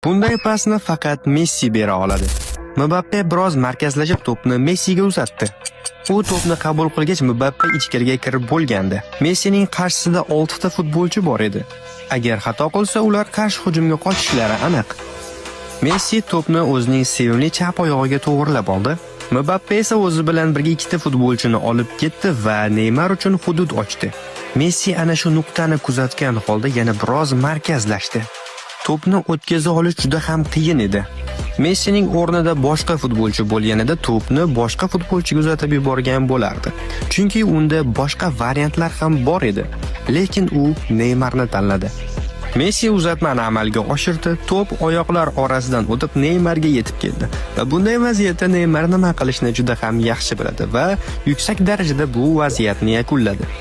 Bunday pasni faqat Messi bera oladi. Mbappe biroz markazlashib to'pni Messiga uzatdi. U to'pni qabul qilgach, Mbappe ichkariga kirib bo'lgandi. Messining qarshisida 6 ta futbolchi bor edi. Agar xato qilsa, ular qarshi hujumga qochishlari aniq. Messi to'pni o'zining sevimli chap oyog'iga to'g'rilab oldi. Mbappe esa o'zi bilan birga ikkita futbolchini olib ketdi va Neymar uchun hudud ochdi. Messi ana shu nuqtani kuzatgan holda yana biroz markazlashdi. To'pni o'tkaza olish juda ham qiyin edi. Messining o'rnida boshqa futbolchi bo'lganida to'pni boshqa futbolchiga uzatib yuborgan bo'lardi. Chunki unda boshqa variantlar ham bor edi. Lekin u Neymarni tanladi. Messi uzatmani amalga oshirdi, to'p oyoqlar orasidan o'tib Neymarga yetib keldi. Va bunday vaziyatda Neymar nima qilishni juda ham yaxshi biladi va yuksak darajada bu vaziyatni yakunladi.